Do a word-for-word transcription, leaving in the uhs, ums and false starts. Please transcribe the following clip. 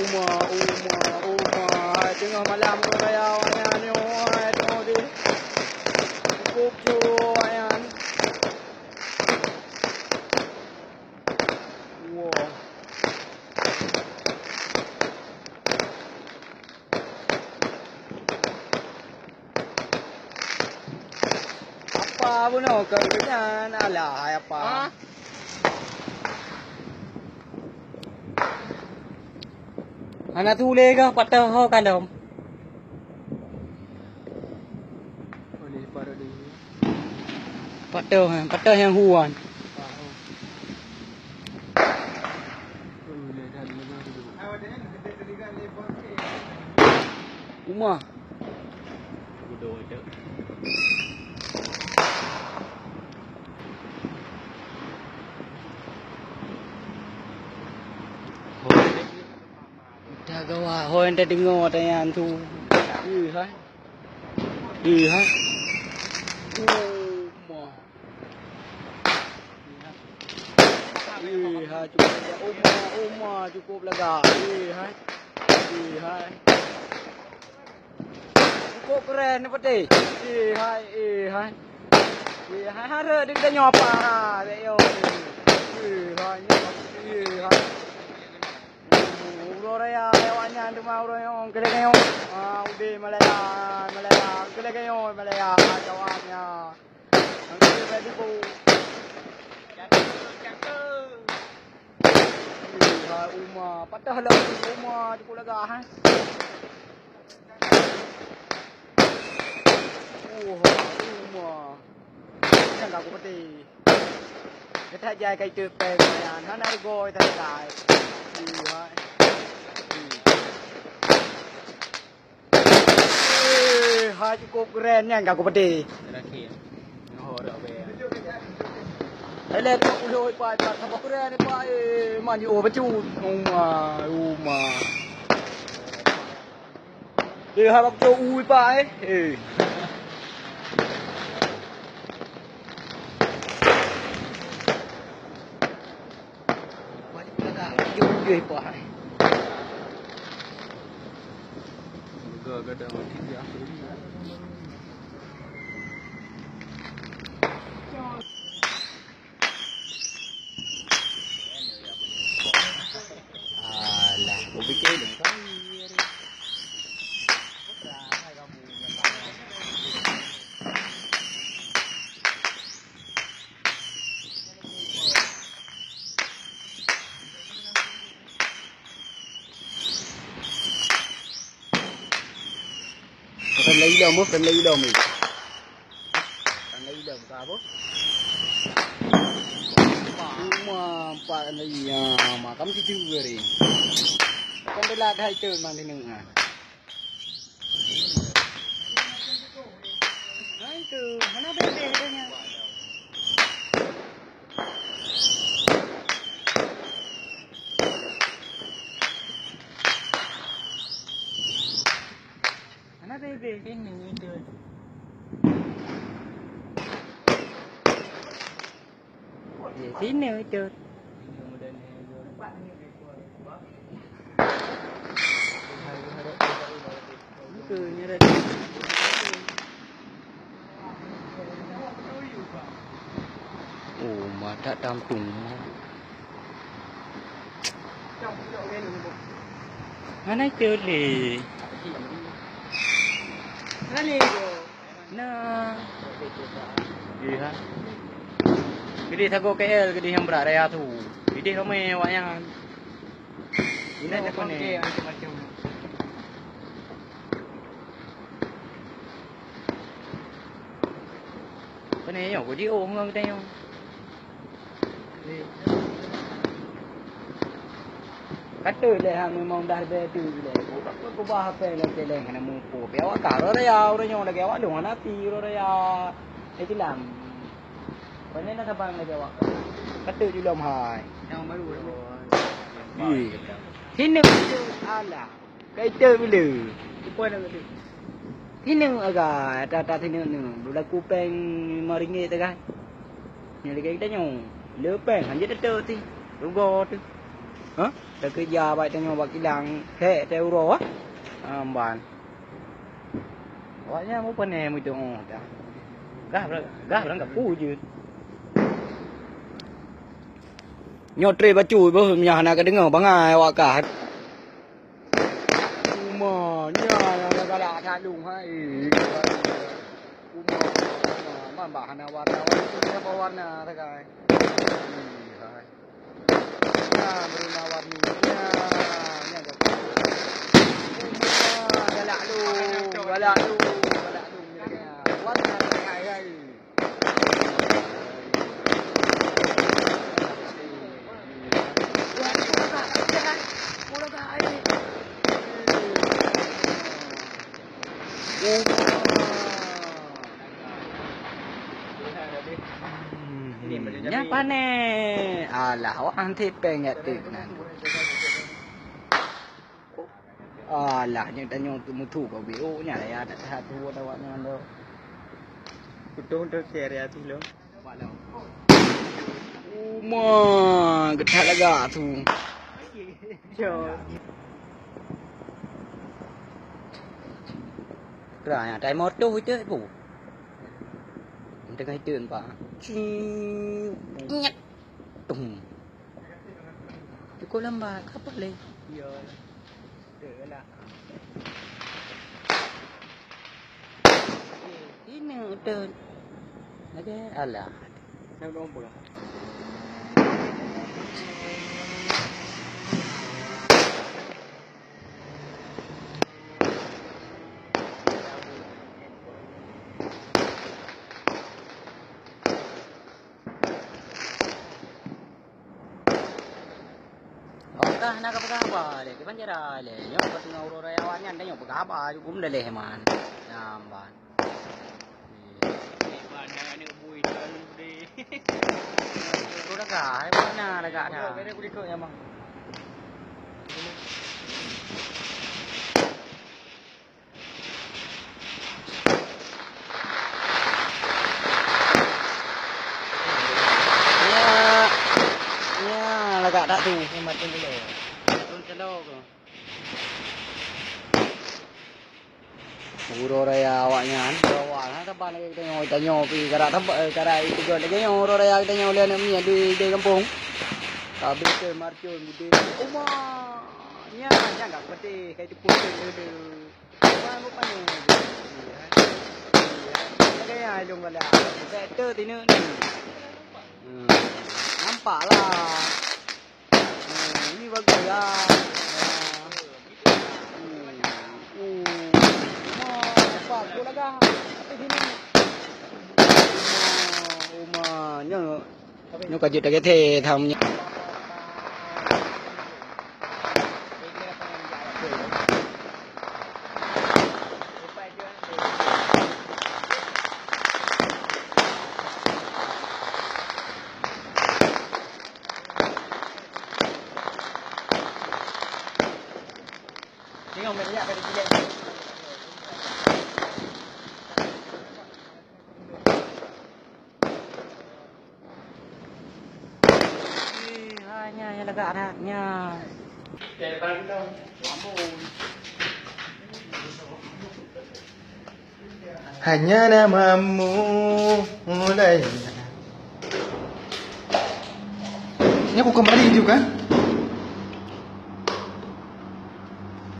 Uma, uma, uma. Hai, teungoh malam uroe raya awaknyan nyoe, hai, teungoh deh. Cukup cue awaknyan. Wah. Apa bunoe keu nyan? Alah, hai apa? Ha? Hana tuléh kah patah ho kalom? Boleh parut dulu. Patah, patah nyang huan. Uma. Dah gawa, hoi dah deungoe tanya tu. Ih, hai. Ih, hai. Uma. Ih, hai, cukup lagak. Uma, uma, cukup lagak. Ih, hai. Ih, hai. Cukup keren ni peti. Ih, hai, ih, hai. Ih, hai, harap dia kita nyoe apa, ha, dek yo. Ih, hai, nyoe. Ih, hai. Uroe raya awaknyan teuma uroe nyoe, keu lagèe nyoe. Ah, udeh Malaya, Malaya, keu lagèe nyoe Malaya, kawan nyan. Angkeu ready, Bu. Ih, hai, uma. Patah lah, uma, cukup lagak, ha. Uh, uma. Nyang ka kupeuti. Gata jai ka iteupeue nyan, hana rugoe that jai. Ih, hai. Ih, hai, cukup keren nyan ka kupeuti. Terakhir. Nyoho dak be. Eleh dua puluh ipat, tak sabar keren ipat. Eh, man yo bacut. Uma, uma. Eh, harap cok u ipat, eh. Eh. Balik dah, dah. Yo, yo, ipat, eh. Lega gadang mati dia. Alah, kupikir dong kali. Bukan lagi dong, bukan lagi dong. Kan lagi dah buka apa? Cuma empat kan lagi. Ya, makam situ hari. Kan telat hai tu memang dia dengar. Nah itu, mana bebek dia nya? Mana bebek? Sini itu. Eh, sini itu. Muka nyeret. Oh, madak tampung. Mana itu le? Mana itu? Nah. Iya. Jadi sagoe K L, jadi nyang brat raya tu. Jadi ramai awak nyan. Ini apa ni? Apa ni, nyoe, kau jiôh ngon kita nyoe. Kata leh hang memang dah beda tu leh. Kau tak kau bah apa leh, leh kena mupo. Pi awak ka, uroe raya, uroe nyoe lagi awak dong anak pi, uroe raya. Eh, tilam. Pane na sabang lagi awak. Kata julom hai. Yang baru. Ih. Sini, alah. Kaita bila? Upah dah kata. Sini agak, ata-ata sini ni. Berlaku peng lima ringgit tu kan. Ni lagi kita nyoe. Le peng, hanya tetu ti. Rugo tu. Ha? Teukeurija bak tanyoe bak kilang, hék teuh uroe, ha? Amban. Awaknyan mupane meudoe dah. Gah, gah rangkapeue jeuet. Nyoe tré bacut beuh, meunyo hana kadeungoe bangai awak kah. Uma, nya nyang galak that lôn hai. Uma, uma, man bah hana warna, warna sagai. Ih, hai. Nya meuruna warni, nya, nya galak. Uma, galak lôn, galak lôn, galak lôn. Warna sagai hai. Nyan pané. Alah, awak anti péng jak teuk nan. Alah, nyoe tanyoe tu mutu kau B O nya ya, tak tahan tu awak nyan tu. Betul tu share ya tu lo. Uma, geuthat lagak tu. Kra nya tai moto itu bu. Tengah itu nampak. Cing. Nyet. Tung. Cukup lambat, kapal leh. Iyalah. Betul lah. Ini udah. Lagi alah. Nak nombor. Oke, hana ka peugah haba lé, kiban cara lé. Nyoe ka teungoh uroe raya awaknyan, dan nyoe peugah haba, jukung dah lé man. Namban. Uroe raya, mana lagak dah? Ya, ya, lagak tak tu. Hemat tu dulu. Turun cendol tu. Uroe raya awaknyan, awak na saban lagèe tanyoe, tanyoe pi karak saban, eh, karak itu juga lagèe nyoe uroe raya tanyoe lé aneuk miet di, di gampông. Habéh tu marcon gudé. Uma, nyan, nyan gak peudeh, kai teupeu tu dulu. Nampak lah. Hmm, ini bagus lah. Hmm. Oh. Wah, nampak. Kau lagak. Tapi sini. Uma, uma. Nyoe. Nyoe ka jeuet lagèe thé tham nyoe. Tengok minyak pada gila. Eh, hai, nyan, nyan lagak dah, nyan. Hanya namamu mulai. Ini aku kembali juga.